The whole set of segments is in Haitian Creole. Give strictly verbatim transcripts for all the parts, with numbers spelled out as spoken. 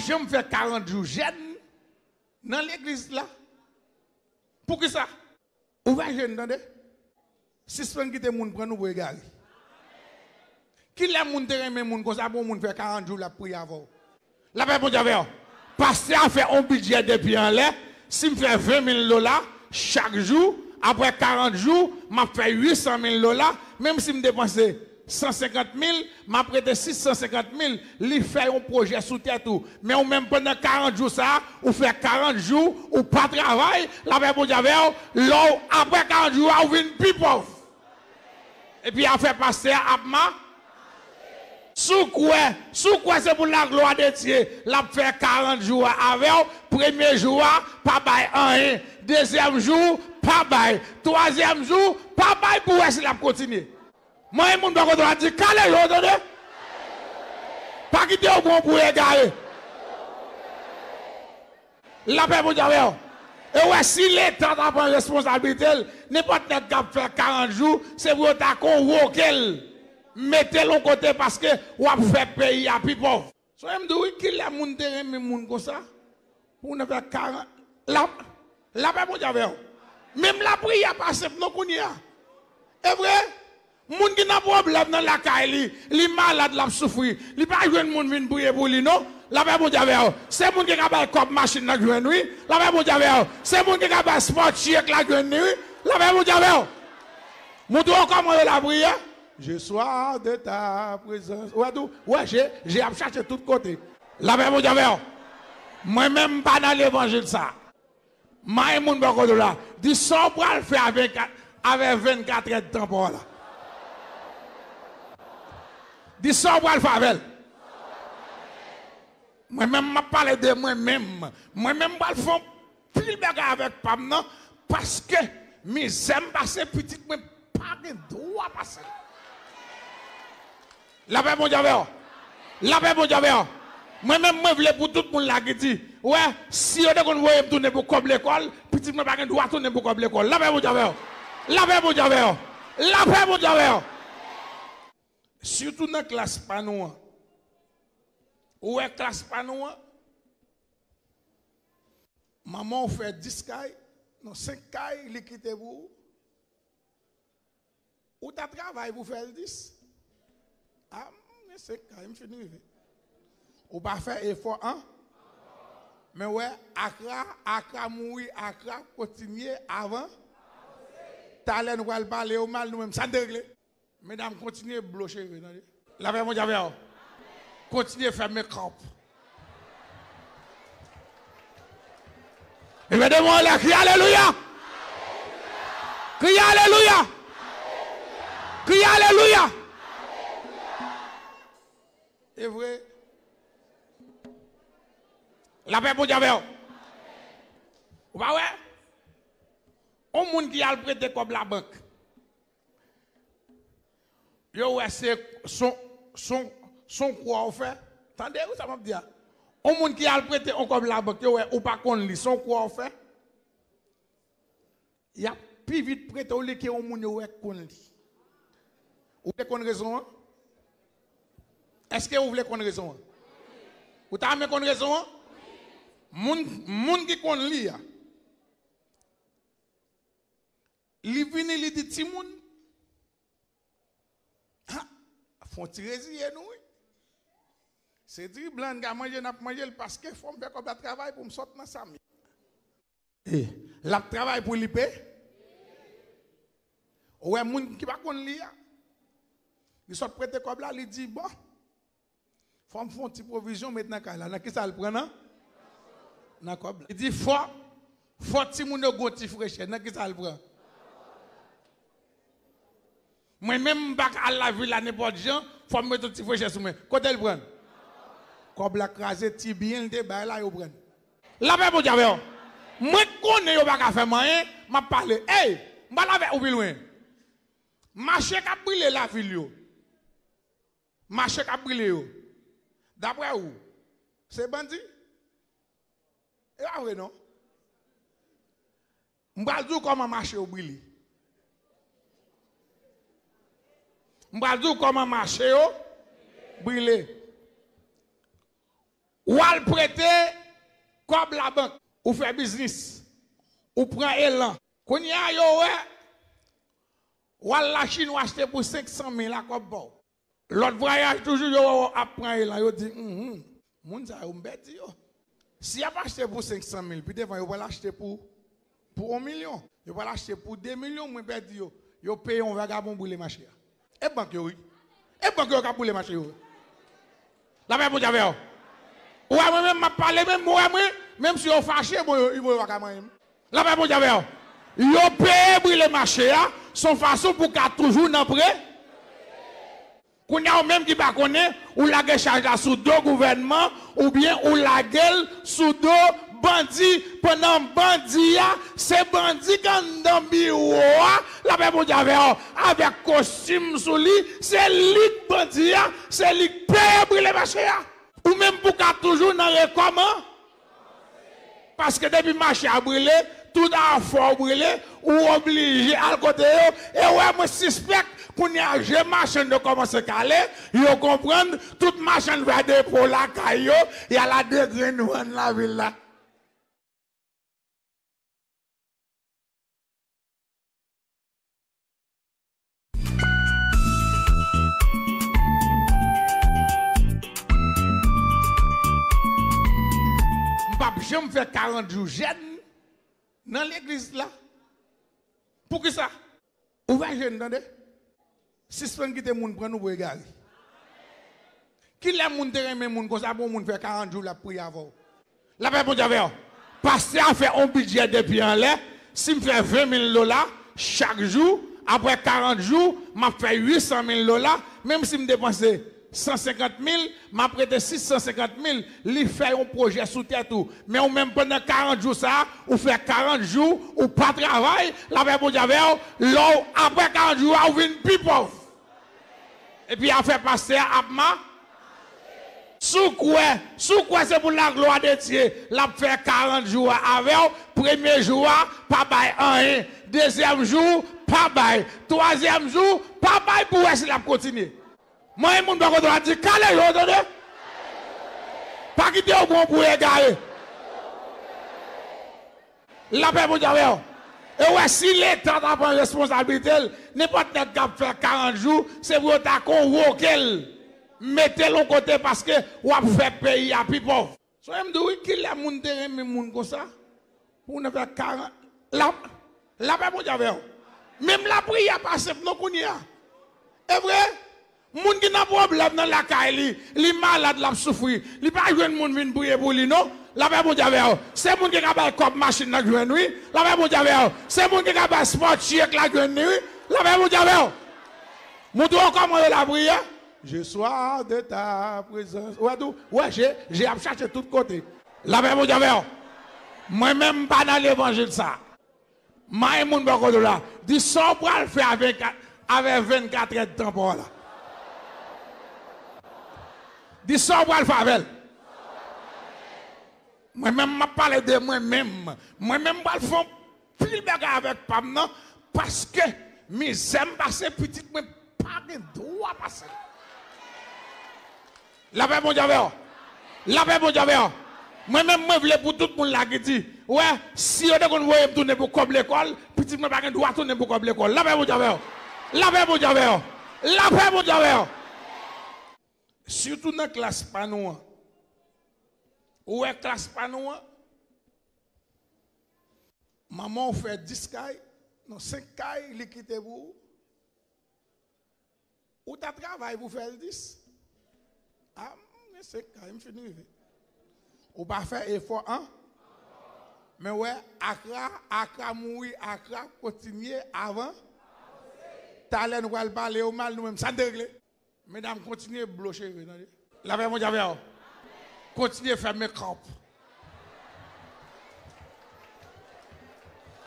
Janm fè karant jou jèn nan legliz la. Poukisa? Ou pa jèn, tande. Sispann kite moun pran nou pou egare. Kilè moun te renmen moun konsa pou yon moun fè karant jou l ap priye avè w? Lapè Bondye avè w. Pastè a fè yon bidjè depi anlè. Si m fè ven mil dola chak jou, apre karant jou, m ap fè uit san mil dola. Menm si m depanse san senkant mil, m ap rete sis san senkant mil. Li fè yon pwojè sou tèt ou. Men ou menm, pandan karant jou sa a, ou fè karant jou, ou pa travay, lapè Bondye avè w. Lè w, apre karant jou a, ou vin pi pòv. Epi afè pastè a ap ma. Si w kwè, si w kwè se pou laglwa de Dye, l ap fè karant jou a avè w. Premye jou a, pa bay anyen. Dezyèm jou, pa bay. Twazyèm jou, pa bay pou wè si l ap kontinye. Mwen, moun bò kote w la di, kale yo, tande. Pa kite yo pran w pou egare. Lapè Bondye avè w. E w wè, si Leta ta pran responsablite l, nenpòt nèg k ap fè karant jou, se pou yo ta konvoke l, mete l yon kote, paske w ap fè peyi a pi pòv. Sonje m di w, wi, kilè moun te renmen moun konsa? Pou w nan fè karant, la, lapè Bondye avè w. Menm lapriyè pa senp non kounye a. E vre? Moun ki nan pwoblèm nan lakay li, li malad, l ap soufri. Li pa jwenn moun vin priye pou li non. Lapè Bondye avè w. Se moun ki ka bay kòb machin nan k jwenn, wi. Lapè Bondye avè w. Se moun ki ka bay spòtyè k la jwenn li, wi. Lapè Bondye avè w. Montre w kòman yo lapriyè. Je sois de ta présence. Ou wè tou, ou wè, je, je ap chache tout kote. Lapè Bondye avè w. Mwen menm, m pa nan levanjil sa. May moun bò kote w la. Di sa w pral fè avè kat, avè vennkat èdtan pa w la. Di sa w pral fè avè l. Mwen menm, m ap pale de mwen menm. Mwen menm, m pral fè yon pil bagay avèk pa m nan, paske mizè m pase, pitit mwen pa gen dwa pase l. Lapè Bondye avè w. Lapè Bondye avè w. Mwen menm, mwen vle pou tout moun la ki di, wè, si yo te konn voye m tounen pou kòb lekòl, pitit mwen pa gen dwa tounen pou kòb lekòl. Lapè Bondye avè w. Lapè Bondye avè w. Lapè Bondye avè w. Sitou nan klas pa nou an. Ou wè klas pa nou an? Manman w fè dis kay, non, senk kay, li kite pou ou. Ou ta travay pou fè l dis. A, m gen senk kay, m fin rive. Ou pa fè efò, an? Men wè, Akra, Akra mouri, Akra kontinye avan. Talè nou pral pale yo mal, nou menm, sa n te regle? Medam, kontinye blo cheve, tande. Lapè Bondye avè w. Kontinye fè makeup. Leve de men w anlè, kriye alelouya! Kriye alelouya! Kriye alelouya! E vre. Lapè Bondye avè w. Ou pa wè? On moun ki al prete kòb labank. Yo wè se son, son, son kwa w fè. Tande wi sa m ap di a. On moun ki al prete on kòb labank, yo wè ou pa konn li, son kwa w fè. Y ap pi vit prete w li ke on moun yo wè k konn li. Ou vle konn rezon an? Èske ou vle konn rezon an? Ou ta renmen konn rezon an? Moun, moun ki konn li a, li vini, li di, timoun, ha, fon ti reziye nou, wi. Se diri blan n ka manje, n ap manje l, paske fò m fè kòb la travay pou m sot nan sa m ye. E, l ap travay pou li pe. Ou wè moun ki pa konn li a? Li sot prete kòb la, li di, bon, fò m fè yon ti pwovizyon, met nan kay la. Nan kisa l pran nan? Nan kòb la. Li di, fò, fò timoun yo gon ti frechè. Nan kisa l pran? Mwen menm, m pa ka al lavil la nenpòt jan, fò m met yon ti frechè sou mwen. Kote l pran l? Kòb la kraze, ti byen l te bay la, yo pran l. Lapè Bondye avè w. Mwen konnen yo pa ka fè m anyen, m ap pale. Ey, m pral avè ou pi lwen. Mache k ap brile lavil yo. Mache k ap brile yo. Daprè ou, se bandi? E pa vre non. M pral di w kòman mache yo brile. M pral di w kòman mache yo brile. Ou al prete kòb labank, ou fè biznis, ou pran elan. Kounye a yo wè, w al Lachin, w achte pou senk san mil a kòb pa w. Lòt vwayaj toujou, yo wè w ap pran elan, yo di, "Hm, moun sa yo, m pèdi yo." Si y ap achte pou senk san mil, pi devan yo pral achte pou, pou yon milyon. Yo pral achte pou de milyon, mwen pèdi yo. Yo peye yon vagabon boule mache a. E bank yo, wi. E bank yo k ap boule mache yo. Lapè Bondye avè w. Ou wè mwen menm, m ap pale menm, ou wè mwen, menm si yo fache, bon, yo, yo pa ka manyen m. Lapè Bondye avè w. Yo peye boule mache a, se yon fason pou w ka toujou nan pre. Kounye a, ou menm ki pa konnen, ou lage chaj la sou do gouvènman, oubyen ou lage l sou do bandi, pandan bandi a, se bandi k anndan biwo a, lapè Bondye avè w, avèk kostim sou li, se li k bandi a, se li k peye boule mache a. Ou menm pou w ka toujou nan rekòman. Paske depi mache a brile, tout afè w brile, ou oblije al kote yo. E wè, mwen sispèk, kounye a, je machann yo kòmanse kale, yo konprann, tout machann fè depo lakay yo, y al a de grenn vann lavil la. M p ap janm fè karant jou jèn nan legliz la. Poukisa? Ou pa jèn, tande? Sispann kite moun pran nou pou egare. Kilè moun te renmen moun konsa pou yon moun fè karant jou l ap priye avè w? Lapè Bondye avè w. Pastè a fè yon bidjè depi anlè, si m fè ven mil dola chak jou, apre karant jou, m ap fè uit san mil dola, menm si m depanse san senkant mil, m ap rete sis san senkant mil, li fè yon pwojè sou tèt ou. Men ou menm pandan karant jou sa a, ou fè karant jou, ou pa travay, lapè Bondye avè w, lè w, apre karant jou a, ou vin pi pòv. Epi afè pastè a ap ma-, si w kwè, si w kwè se pou laglwa de Dye, l ap fè karant jou a avè w, premye jou a, pa bay anyen. Dezyèm jou, pa bay. Twazyèm jou, pa bay pou wè si l ap kontinye. Manyen moun bò kote w la, di, "Kale yo, tande! Pa kite yo pran w pou egare." Lapè Bondye avè w. E w wè, si Leta ta pran responsablite l, nenpòt nèg k ap fè karant jou, se pou yo ta konvoke l, mete l yon kote, paske w ap fè peyi a pi pòv. Sonje m di w, wi, kilè moun te renmen moun konsa? Pou w nan fè karant, la, lapè Bondye avè w. Menm lapriyè pa senp non kounye a. E vre, moun ki nan pwoblèm nan lakay li, li malad, l ap soufri, li pa jwenn moun vin priye pou li non. Lapè Bondye avè w. Se moun ki ka bay kòb machin nan k jwenn, wi. Lapè Bondye avè w. Se moun ki ka bay spòt chèk la k jwenn li, wi. Lapè Bondye avè w. Montre w kòman yo lapriyè. Je sois de ta présence. Ou wè tou? Ou wè, je, je ap chache tout kote. Lapè Bondye avè w. Mwen menm, m pa nan levanjil sa. Manyen moun bò kote w la. Di sa w pral fè avè kat, avè vennkat èdtan pa w la. Di sa w pral fè avè l. Mwen menm, m ap pale de mwen menm. Mwen menm, m pral fè yon pil bagay avèk pa m nan, paske mizè m pase, pitit mwen pa gen dwa pase. Lapè Bondye avè w. Lapè Bondye avè w. Mwen menm, mwen vle pou tout moun la ki di, wè, si yo te konn voye m tounen pou kòb lekòl, pitit mwen pa gen dwa tounen pou kòb lekòl. Lapè Bondye avè w. Lapè Bondye avè w. Lapè Bondye avè w. Sitou nan klas pa nou an. Ou wè klas pa nou an? Manman w fè dis kay, non, senk kay, li kite pou ou. Ou ta travay pou fè l dis. A, m gen senk kay, m fin rive. Ou pa fè efò an. Men wè, Akra, Akra mouri, Akra kontinye avan. Talè nou pral pale yo mal nou menm. Sa n te regle? Medam, kontinye blo cheve, tande. Lapè Bondye avè w. Kontinye fè make-up.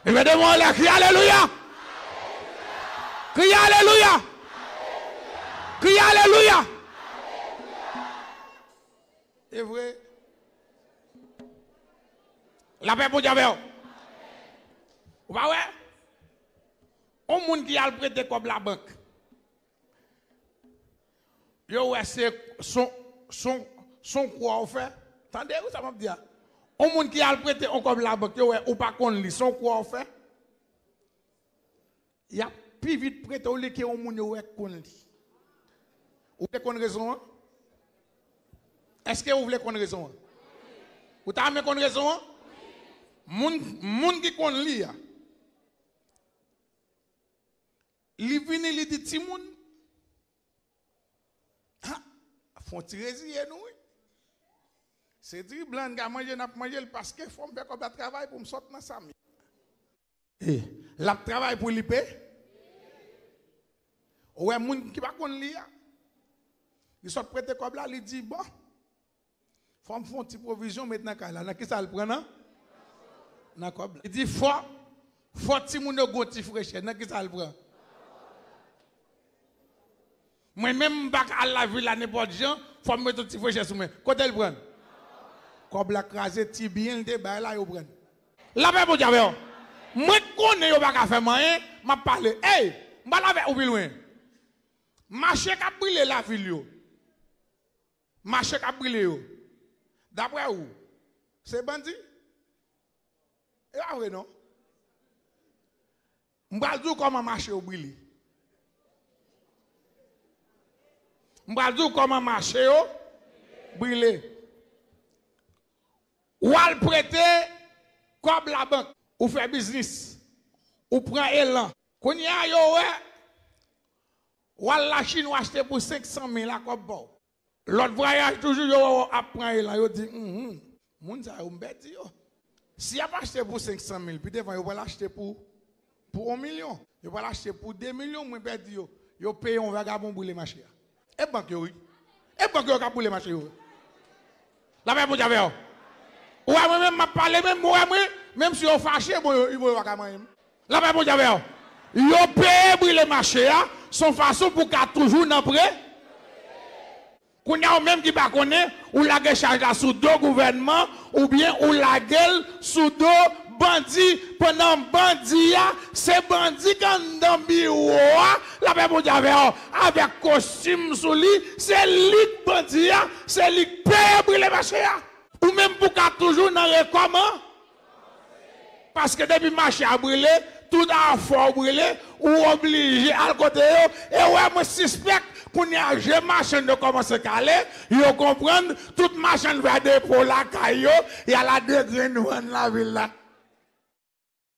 Leve de men w anlè, kriye alelouya! Kriye alelouya! Kriye alelouya! E vre. Lapè Bondye avè w. Ou pa wè? On moun ki al prete kòb labank. Yo wè se son, son, son kwa w fè, Tande wi sa m ap di a. Yon moun ki al prete yon kòb labank, yo wè ou pa konn li, se yon kou w fè. Y ap pi vit prete w li ke yon moun yo wè k konn li. Ou vle konn rezon an? Èske ou vle konn rezon an? Ou ta renmen konn rezon an? Moun, moun ki konn li a, li vini, li di, "Timoun, ha, fè yon ti reziye nou, wi. Se diri blan n ka manje, n ap manje l, paske fò m fè kòb la travay pou m sot nan sa m ye." E, l ap travay pou li pe. Ou wè moun ki pa konn li a, li sot prete kòb la, li di, "Bon, fò m fè yon ti pwovizyon, met nan kay la." Nan kisa l pran nan? Nan kòb la. Li di, "Fò, fò timoun yo gon ti frechè." Nan kisa l pran? "Mwen menm, m pa ka al lavil la nenpòt jan, fò m met yon ti frechè sou mwen." Kote l pran l? Kòb la kraze, ti byen l te bay la, yo pran l. Lapè Bondye avè w. Mwen konnen yo pa ka fè m anyen, m ap pale. Ey, m pral avè ou pi lwen. Mache k ap brile lavil yo. Mache k ap brile yo. Daprè ou, se bandi? E pa vre non. M pral di w kòman mache yo brile. M pral di w kòman mache yo brile. Ou al prete kòb labank, ou fè biznis, ou pran elan. Kounye a yo wè, ou al Lachin, ou achte pou senk san mil a kòb pa w. Lòt vwayaj toujou, yo wè w ap pran elan, yo di, "Hm, moun sa yo, m pèdi yo." Si y ap achte pou senk san mil, pi devan yo pral achte pou, pou yon milyon. Yo pral achte pou de milyon, mwen pèdi yo. Yo peye yon vagabon brile mache a. E bank yo, wi. E bank yo k ap brile mache yo. Lapè Bondye avè w. Ou wè mwen menm, m ap pale menm, ou wè mwen, menm si yo fache, bon, yo, yo pa ka manyen m. Lapè Bondye avè w. Yo peye brile mache a, se yon fason pou w ka toujou nan pre. Kounye a, ou menm ki pa konnen, ou lage chaj la sou do gouvènman, oubyen ou lage l sou do bandi, pandan bandi a, se bandi k anndan biwo a, lapè Bondye avè w, avèk kostim sou li, se li k bandi a, se li k peye brile mache a. Ou menm pou w ka toujou nan rekòman. Paske depi mache a brile, tout afè w brile, ou oblije al kote yo. E w wè, mwen sispèk, kounye a, je machann yo kòmanse kale, yo konprann, tout machann fè depo lakay yo, y al a de grenn vann lavil la.